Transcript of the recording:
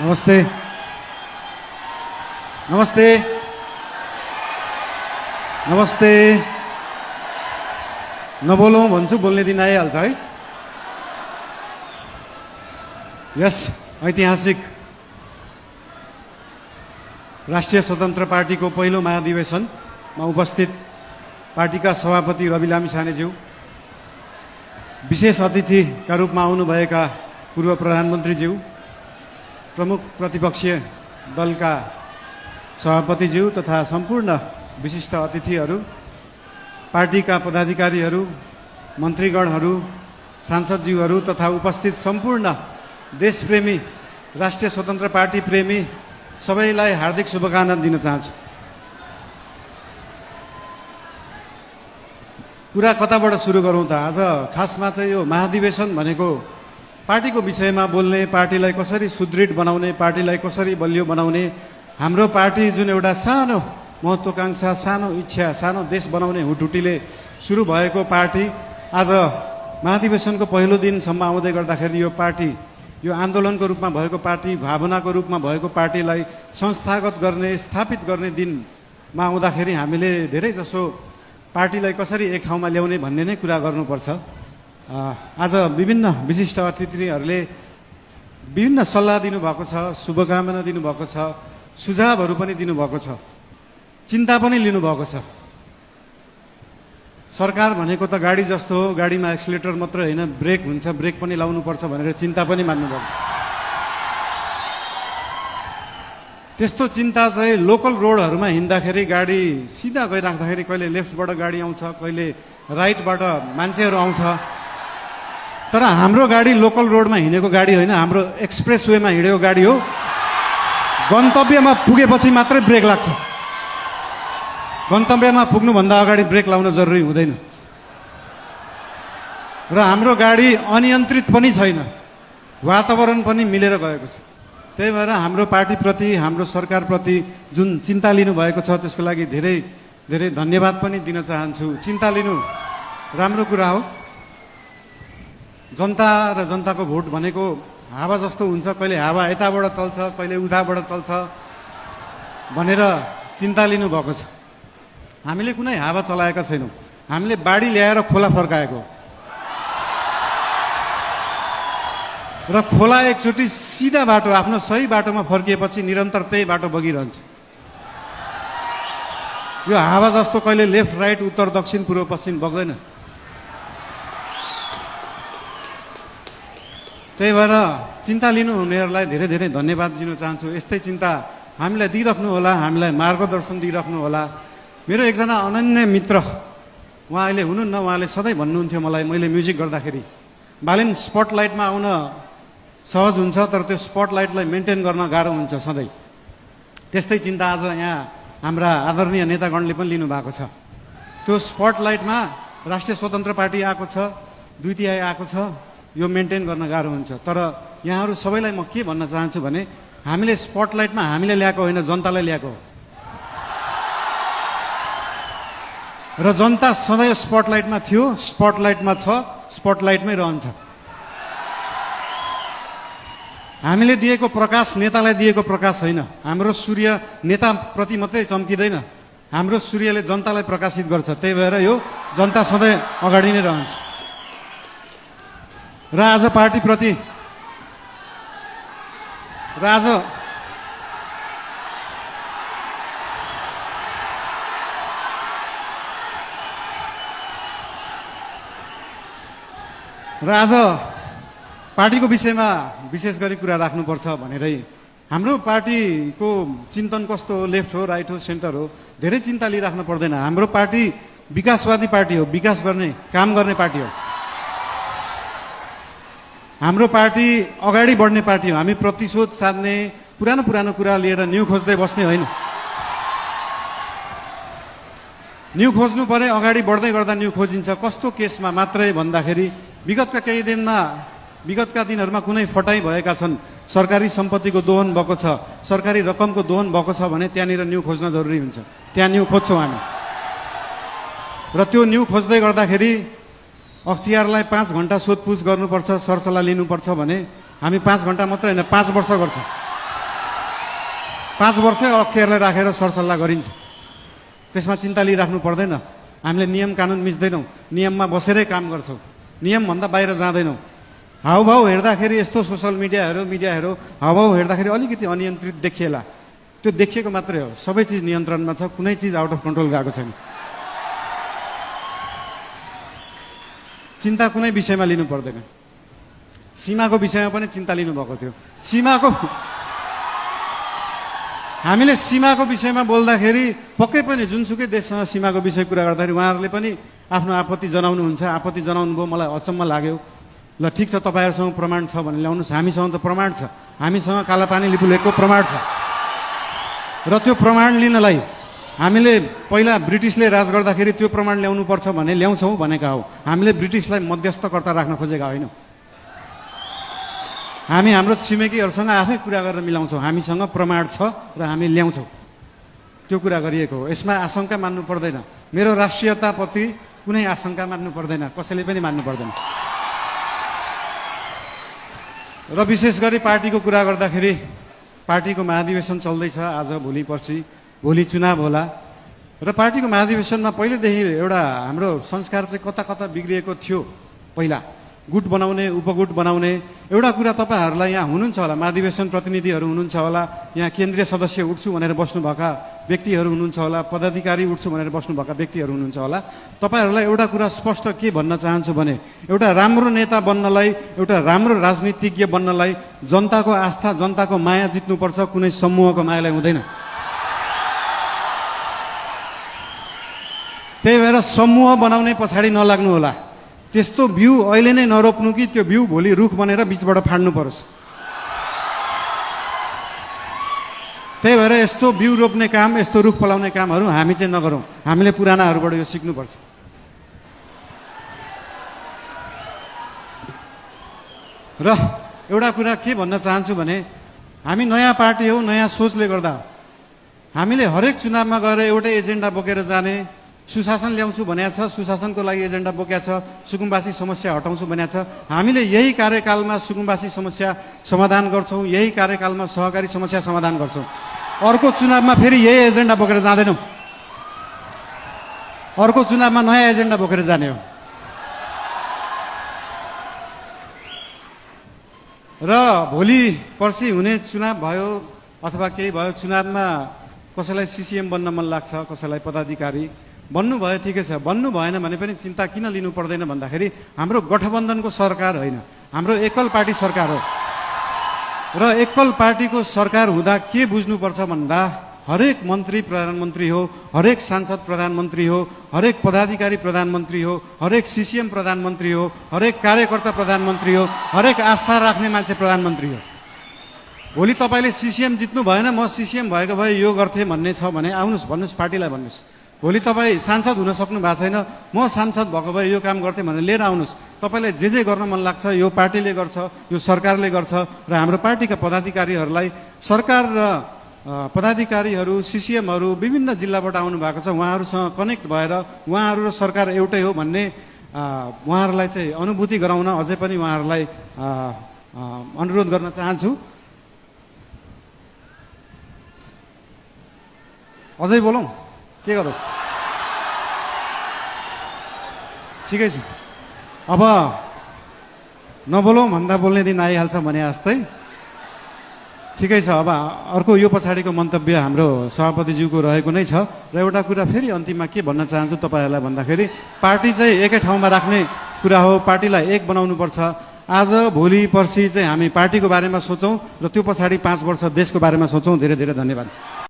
नमस्ते नमस्ते नमस्ते नबोलौँ भन्छु बोल्ने दिन आइहाल्छ है। यस ऐतिहासिक राष्ट्रिय स्वतन्त्र पार्टीको पहिलो महाधिवेशनमा उपस्थित पार्टीका सभापति रवि लामिछानेज्यू, विशेष अतिथिका रूपमा आउनुभएका पूर्व प्रधानमन्त्रीज्यू, प्रमुख प्रतिपक्षीय दलका सभापतिज्यू तथा सम्पूर्ण विशिष्ट अतिथिहरू, पार्टीका पदाधिकारीहरू, मन्त्रीगणहरू, सांसदज्यूहरू तथा उपस्थित सम्पूर्ण देशप्रेमी राष्ट्रिय स्वतन्त्र पार्टी प्रेमी सबैलाई हार्दिक शुभकामना दिन चाहन्छु। कुरा कताबाट सुरु गरौँ त? आज खासमा चाहिँ यो महाधिवेशन भनेको पार्टीको विषयमा बोल्ने, पार्टीलाई कसरी सुदृढ बनाउने, पार्टीलाई कसरी बलियो बनाउने, हाम्रो पार्टी जुन एउटा सानो महत्त्वाकांक्षा, सानो इच्छा, सानो देश बनाउने हुटुटीले सुरु भएको पार्टी आज महाधिवेशनको पहिलो दिनसम्म आउँदै गर्दाखेरि यो पार्टी, यो आन्दोलनको रूपमा भएको पार्टी, भावनाको रूपमा भएको पार्टीलाई संस्थागत गर्ने, स्थापित गर्ने दिनमा आउँदाखेरि हामीले धेरै जसो पार्टीलाई कसरी एक ठाउँमा ल्याउने भन्ने नै कुरा गर्नुपर्छ। आज विभिन्न विशिष्ट अतिथिहरूले विभिन्न सल्लाह दिनुभएको छ, शुभकामना दिनुभएको छ, सुझावहरू पनि दिनुभएको छ, चिन्ता पनि लिनुभएको छ। सरकार भनेको त गाडी जस्तो हो, गाडीमा एक्सिलेटर मात्र होइन, ब्रेक हुन्छ, ब्रेक पनि लाउनुपर्छ भनेर चिन्ता पनि मान्नुभएको छ। त्यस्तो चिन्ता चाहिँ लोकल रोडहरूमा हिँड्दाखेरि गाडी सिधा गइराख्दाखेरि कहिले लेफ्टबाट गाडी आउँछ, कहिले राइटबाट मान्छेहरू आउँछ, तर हाम्रो गाडी लोकल रोडमा हिँडेको गाडी होइन, हाम्रो एक्सप्रेस वेमा हिँडेको गाडी हो। गन्तव्यमा पुगेपछि मात्रै ब्रेक लाग्छ, गन्तव्यमा पुग्नुभन्दा अगाडि ब्रेक लाउन जरुरी हुँदैन। र हाम्रो गाडी अनियन्त्रित पनि छैन, वातावरण पनि मिलेर गएको छ। त्यही भएर हाम्रो पार्टीप्रति, हाम्रो सरकारप्रति जुन चिन्ता लिनुभएको छ त्यसको लागि धेरै धेरै धन्यवाद पनि दिन चाहन्छु। चिन्ता लिनु राम्रो कुरा हो। जनता र जनताको भोट भनेको हावा जस्तो हुन्छ, कहिले हावा यताबाट चल्छ, कहिले उताबाट चल्छ भनेर चिन्ता लिनुभएको छ। हामीले कुनै हावा चलाएका छैनौँ, हामीले बाढी ल्याएर खोला फर्काएको र खोला एकचोटि सिधा बाटो, आफ्नो सही बाटोमा फर्किएपछि निरन्तर त्यही बाटो बगिरहन्छ। यो हावा जस्तो कहिले लेफ्ट राइट, उत्तर दक्षिण, पूर्व पश्चिम बग्दैन। त्यही भएर चिन्ता लिनुहुनेहरूलाई धेरै धेरै धन्यवाद दिन चाहन्छु। यस्तै चिन्ता हामीलाई दिइराख्नु होला, हामीलाई मार्गदर्शन दिइराख्नु होला। मेरो एकजना अनन्य मित्र, उहाँ अहिले हुनुहुन्न, उहाँले सधैँ भन्नुहुन्थ्यो मलाई, मैले म्युजिक गर्दाखेरि, बालिन स्पटलाइटमा आउन सहज हुन्छ तर त्यो स्पटलाइटलाई मेन्टेन गर्न गाह्रो हुन्छ सधैँ। त्यस्तै चिन्ता आज यहाँ हाम्रा आदरणीय नेतागणले पनि लिनुभएको छ। त्यो स्पटलाइटमा राष्ट्रिय स्वतन्त्र पार्टी आएको छ, दुई तिहाई आएको छ, यो मेन्टेन गर्न गाह्रो हुन्छ। तर यहाँहरू सबैलाई म के भन्न चाहन्छु भने हामीले स्पटलाइटमा हामीले ल्याएको होइन, जनतालाई ल्याएको हो। र जनता सधैँ स्पटलाइटमा थियो, स्पटलाइटमा छ, स्पटलाइटमै रहन्छ। हामीले दिएको प्रकाश नेतालाई दिएको प्रकाश होइन। हाम्रो सूर्य नेताप्रति मात्रै चम्किँदैन, हाम्रो सूर्यले जनतालाई प्रकाशित गर्छ। त्यही भएर यो जनता सधैँ अगाडि नै रहन्छ। र आज पार्टीप्रति आज पार्टीको विषयमा विशेष गरी कुरा राख्नुपर्छ भनेरै हाम्रो पार्टीको चिन्तन कस्तो हो, लेफ्ट हो, राइट हो, सेन्टर हो, धेरै चिन्ता लिइराख्नु पर्दैन। हाम्रो पार्टी विकासवादी पार्टी हो, विकास गर्ने, काम गर्ने पार्टी हो। हाम्रो पार्टी अगाडि बढ्ने पार्टी हो। हामी प्रतिशोध साध्ने, पुरानो पुरानो कुरा लिएर न्यू खोज्दै बस्ने होइन। न्यू खोज्नु परे, अगाडि बढ्दै गर्दा न्यू खोजिन्छ। कस्तो केसमा मात्रै भन्दाखेरि विगतका दिनहरूमा कुनै फटाइ भएका छन्, सरकारी सम्पत्तिको दोहन भएको छ, सरकारी रकमको दोहन भएको छ भने त्यहाँनिर न्यू खोज्न जरुरी हुन्छ। त्यहाँ न्यू खोज्छौँ हामी। र त्यो न्यू खोज्दै गर्दाखेरि अख्तियारलाई 5 घण्टा सोधपुछ गर्नुपर्छ, सरसल्लाह लिनुपर्छ भने हामी 5 घण्टा मात्रै होइन 5 वर्ष गर्छ। 5 वर्ष अक्षरलाई राखेर सरसल्लाह गरिन्छ। त्यसमा चिन्ता लिइराख्नु पर्दैन। हामीले नियम कानुन मिच्दैनौँ, नियममा बसेरै काम गर्छौँ, नियमभन्दा बाहिर जाँदैनौँ। हाउभाउ हेर्दाखेरि यस्तो सोसल मिडियाहरू हाउभाउ हेर्दाखेरि अलिकति अनियन्त्रित देखिएला, त्यो देखिएको मात्रै हो। सबै चिज नियन्त्रणमा छ, कुनै चिज आउट अफ कन्ट्रोल गएको छैन। चिन्ता कुनै विषयमा लिनु पर्दैन। सीमाको विषयमा पनि चिन्ता लिनुभएको थियो। हामीले सीमाको विषयमा बोल्दाखेरि पक्कै पनि जुनसुकै देशसँग सीमाको विषय कुरा गर्दाखेरि उहाँहरूले पनि आफ्नो आपत्ति जनाउनुहुन्छ। आपत्ति जनाउनु भयो, मलाई अचम्म लाग्यो। ल ठिक छ, तपाईँहरूसँग प्रमाण छ भने ल्याउनुहोस्। हामीसँग त प्रमाण छ, हामीसँग कालापानी लिपुलेखको प्रमाण छ। र त्यो प्रमाण लिनलाई हामीले पहिला ब्रिटिसले राज गर्दाखेरि त्यो प्रमाण ल्याउनुपर्छ भने ल्याउँछौँ भनेका हौ। हामीले ब्रिटिसलाई मध्यस्थकर्ता राख्न खोजेका होइनौँ। हामी हाम्रो छिमेकीहरूसँग आफै कुरा गरेर मिलाउँछौँ। हामीसँग प्रमाण छ र हामी ल्याउँछौँ, त्यो कुरा गरिएको हो। यसमा आशंका मान्नु पर्दैन। मेरो राष्ट्रियताप्रति कुनै आशंका मान्नु पर्दैन, कसैले पनि मान्नु पर्दैन। र विशेष गरी पार्टीको कुरा गर्दाखेरि पार्टीको महाधिवेशन चल्दैछ आज, भोलि पर्सि, भोलि चुनाव होला। र पार्टीको महाधिवेशनमा पहिलेदेखि एउटा हाम्रो संस्कार चाहिँ कता कता बिग्रिएको थियो। पहिला गुट बनाउने, उपगुट बनाउने एउटा कुरा तपाईँहरूलाई यहाँ हुनुहुन्छ होला, महाधिवेशन प्रतिनिधिहरू हुनुहुन्छ होला, यहाँ केन्द्रीय सदस्य उठ्छु भनेर बस्नुभएका व्यक्तिहरू हुनुहुन्छ होला, पदाधिकारी उठ्छु भनेर बस्नुभएका व्यक्तिहरू हुनुहुन्छ होला। तपाईँहरूलाई एउटा कुरा स्पष्ट के भन्न चाहन्छु भने एउटा राम्रो नेता बन्नलाई, एउटा राम्रो राजनीतिज्ञ बन्नलाई जनताको आस्था, जनताको माया जित्नुपर्छ, कुनै समूहको मायालाई हुँदैन। त्यही भएर समूह बनाउने पछाडि नलाग्नु होला। त्यस्तो बिउ अहिले नै नरोप्नु कि त्यो बिउ भोलि रुख बनेर बिचबाट फाड्नु परोस्। त्यही भएर यस्तो बिउ रोप्ने काम, यस्तो रुख फलाउने कामहरू हामी चाहिँ नगरौँ। हामीले पुरानाहरूबाट यो सिक्नुपर्छ। र एउटा कुरा के भन्न चाहन्छु भने हामी नयाँ पार्टी हो, नयाँ सोचले गर्दा हामीले हरेक चुनावमा गएर एउटै एजेन्डा बोकेर जाने, सुशासन ल्याउँछु भनेको छ, सुशासनको लागि एजेन्डा बोकेको छ, सुकुम्बासी समस्या हटाउँछु भनेको छ। हामीले यही कार्यकालमा सुकुम्बासी समस्या समाधान गर्छौँ, यही कार्यकालमा सहकारी समस्या समाधान गर्छौँ। अर्को चुनावमा फेरि यही एजेन्डा बोकेर जाँदैनौँ। अर्को चुनावमा नयाँ एजेन्डा बोकेर जाने हो। र भोलि पर्सि हुने चुनाव भयो अथवा केही भयो, चुनावमा कसैलाई सिसिएम बन्न मन लाग्छ, कसैलाई पदाधिकारी बन्नु भयो, ठिकै छ। बन्नु भएन भने पनि चिन्ता किन लिनु पर्दैन भन्दाखेरि हाम्रो गठबन्धनको सरकार होइन, हाम्रो एकल पार्टी सरकार हो। र एकल पार्टीको सरकार हुँदा के बुझ्नुपर्छ भन्दा हरेक मन्त्री प्रधानमन्त्री हो, हरेक सांसद प्रधानमन्त्री हो, हरेक पदाधिकारी प्रधानमन्त्री हो, हरेक सिसिएम प्रधानमन्त्री हो, हरेक कार्यकर्ता प्रधानमन्त्री हो, हरेक आस्था राख्ने मान्छे प्रधानमन्त्री हो। भोलि तपाईँले सिसिएम जित्नु भएन, म सिसिएम भएको भए यो गर्थेँ भन्ने छ भने आउनुहोस्, भन्नुहोस्, पार्टीलाई भन्नुहोस्। भोलि तपाईँ सांसद हुन सक्नु भएको छैन, म सांसद भएको भए यो काम गर्थेँ भनेर लिएर आउनुहोस्। तपाईँलाई जे गर्न मन लाग्छ यो पार्टीले गर्छ, यो सरकारले गर्छ। र हाम्रो पार्टीका पदाधिकारीहरूलाई, सरकार र पदाधिकारीहरू, सिसिएमहरू विभिन्न जिल्लाबाट आउनु भएको छ, उहाँहरूसँग कनेक्ट भएर उहाँहरू र सरकार एउटै हो भन्ने उहाँहरूलाई चाहिँ अनुभूति गराउन अझै पनि उहाँहरूलाई अनुरोध गर्न चाहन्छु। अझै बोलौँ, के गरौँ? ठिकै छ, अब नबोलौँ भन्दा बोल्ने दिन आइहाल्छ भने जस्तै। ठिकै छ, अब अर्को यो पछाडिको मन्तव्य हाम्रो सभापतिज्यूको रहेको नै छ। र एउटा कुरा फेरि अन्तिममा के भन्न चाहन्छु तपाईँहरूलाई भन्दाखेरि पार्टी चाहिँ एकै ठाउँमा राख्ने कुरा हो, पार्टीलाई एक बनाउनुपर्छ। आज भोलि पर्सि चाहिँ हामी पार्टीको बारेमा सोचौँ र त्यो पछाडि 5 वर्ष देशको बारेमा सोचौँ। धेरै धेरै धन्यवाद।